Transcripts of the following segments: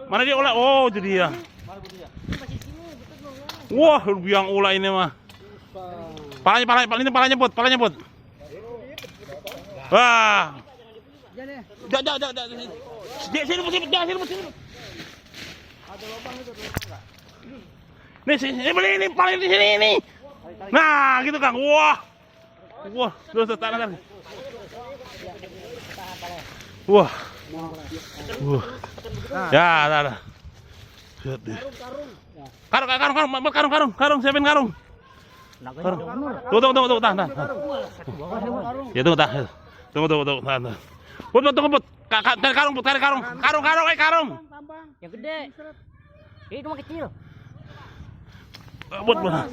Mana dia ular? Oh, itu dia. Wah, biang ular ini mah. Palanya put. Wah. Jangan. Sini. Nih, ini paling di sini ini. Nah, gitu Kang. Wah, terus tangan. Wah. Ya, dah. Karung, siapin karung. Tunggu, tahan. Ya, tahan. Tunggu, tahan. Put. Cari karung. Karung. Yang gede. Ini cuma kecil. Put. Awas,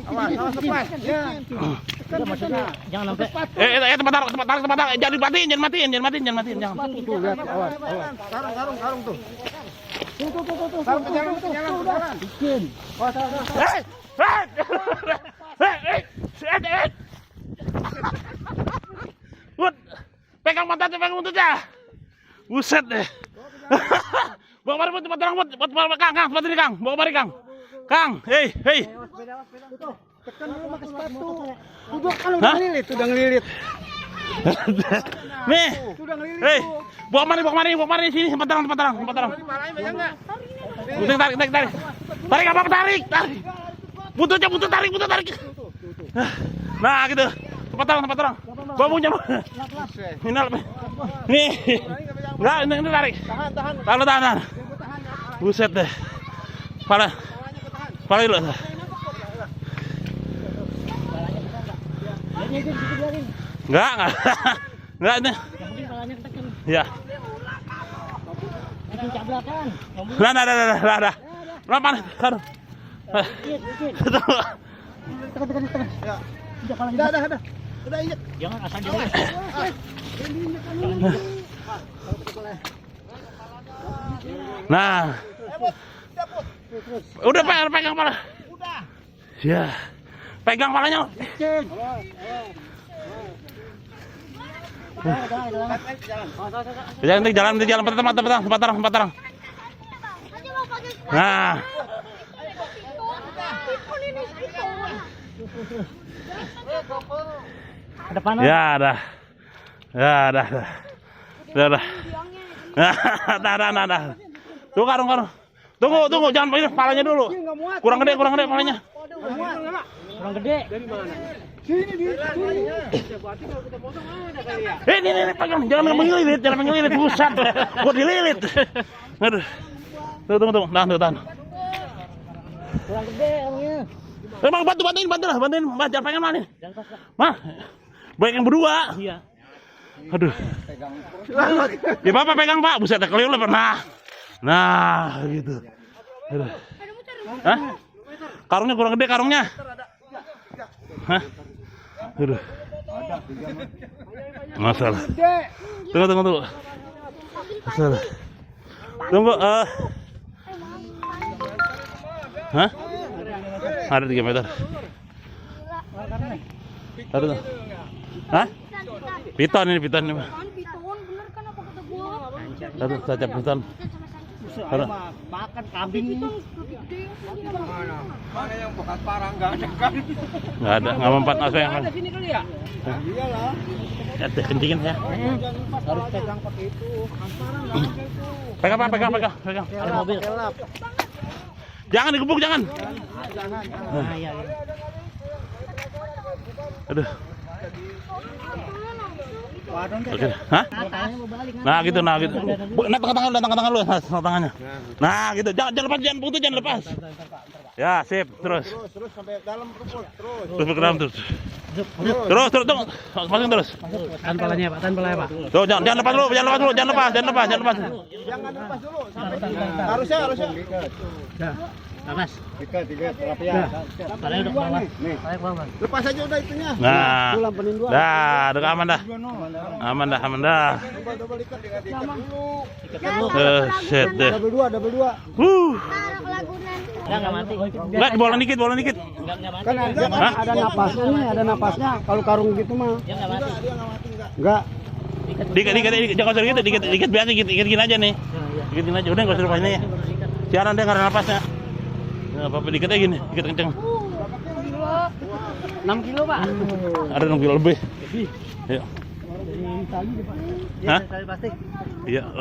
jangan sampai. Tempat. Jangan matiin. Jangan. Tuh, lihat, awas. Karung tuh. Tuh. Jangan. Bikin. Put. Pegang buntutnya. Buset deh. Bawa mari put, cepat terang put. Kang, cepat ini Kang. Bawa mari Kang. Kang, hei. Tekan dulu pakai sepatu. Udah kalau udah ngelilit. Nih. Sudah ngelilit. Hei. Bawa mari sini tempat terang. Tarik. Tarik. Buntut tarik. Nah, gitu. Tempat terang. Bawa punya. Nih. Enggak, ini tarik. Tahan. Buset deh. Pala dulu. Enggak ini. Ya. Nah. Lapan. Karung. Udah. Udah injek. Jangan asal dia. Nah. Udah pegang pala. Udah. Ya. Pegang palanya. Jalan tempat terang. Nah. Ada panas. Ya, dah. Dah. Tuh karung. Tunggu, jangan ini palanya dulu. Kurang gede palanya. Kurang gede. Sini di. Ini pegang, jangan mengelilit, pusat. Gua dililit. Aduh. Tunggu. Tahan. Kurang gede orangnya. Emang bantuin, jangan pengen mana nih. Mah, baik yang berdua. Iya. Aduh. Ya Bapak pegang Pak, buset keliru pernah. Nah, gitu. Aduh. Hah? Karungnya kurang gede karungnya. Hah? Aduh. Masalah. Tunggu. Masalah. Tunggu, Hah? Ada 3 meter. Aduh. Hah? Piton ini. Piton bener kan apa kata gua? Aduh, sajap piton. Makan kambing ini. Mana yang bekas parang enggak ada kan? Enggak ada, enggak mempat masuk yang. Ada sini kali ya? Iyalah. Ya, kencingin ya. Harus pegang pakai itu. Pegang. Ada mobil. Jangan digebuk, jangan. Nah, iya. Aduh. Waduh, Oke. Hah? Tangannya mau balik. Nah, gitu. Nah, tengah-tengah lu. Tangannya. Nah, gitu. Jangan lepas, jangan lepas. Ya, sip. Terus sampai dalam rumput. Terus ke dalam terus. Terus. Masukin terus. Tahan palanya, Pak. Tuh, jangan lepas dulu. Jangan lepas. Jangan lepas dulu sampai harusnya. Panas. Tiga terapian. Palanya udah ke bawah. Palanya ke bawah. Lepas aja udah itunya. Nah. Lampenin dua. Udah aman dah. Double ikat dulu. Ikat dulu. Set deh. Double dua. Enggak mati. Enggak, bolan dikit. Enggak mati. Kan ada napasnya nih, ada napasnya. Kalau karung gitu mah. Dia enggak mati. Enggak. Dikit. Jangan usah gitu, dikit biasa, dikit aja nih. Dikitin aja. Udah enggak usah lepasin ya. Siaran dia nggak ada napasnya. Nah, Bapak dikit aja gini, dikit kenceng. 6 kilo, Pak. Ada 6 kilo lebih. Ayo. Dari tali, Pak. Hah? Tali plastik. Iya.